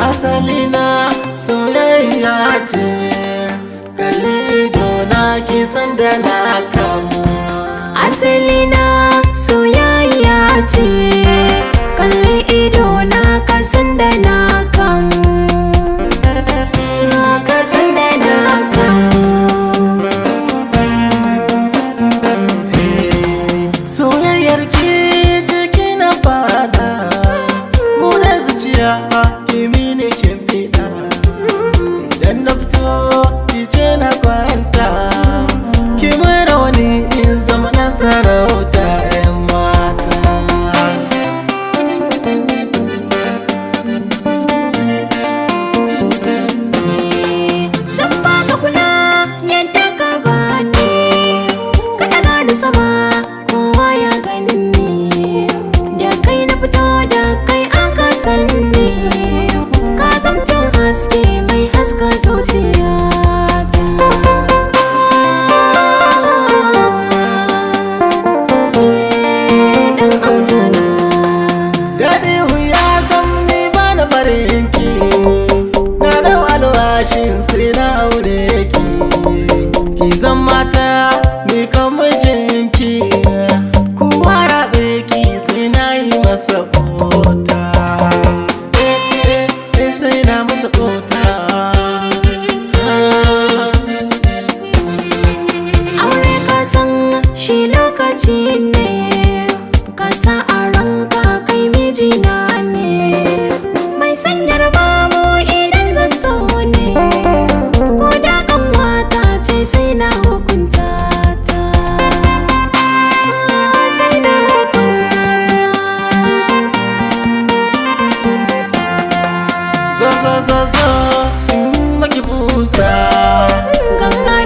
Asalina soyayya ce, kalli idona ki san da na kamu. Asalina soyayya ce, kalli ido na ka san da na kamu. Ka san da na kamu. Soyayyar ki ciki na fada, buɗe zuciya ki mini shimfiɗa. Idan na fito ki ce na kwanta, ki mun rauni in zama na sarauta 'yan mata. Zan baka kula yadda ka bani, ka ɗaga ni sama kowa ya gani. Da kai na fito, da kai aka sanni, ka zamto haske mai haska zuciyata. Eh, ɗan auta na. Daɗi wuya san ni ba na barin ki, na dau alwashin sai na aure ki. Ki zan mata ni kan mijinki, kuwa raɓe ki sai na yi masa kota. Eh, eh, eh, sai na masa kota. Ah. Aure ka san shi lokaci ne, ka sa a ranka kai mijina ne. Mai sanyar babu idan zan so ne, ko da kanwata ce sai na hukunta ta. Sai na hukunta ta. Zo zo zo zo in maki busa. Ganga.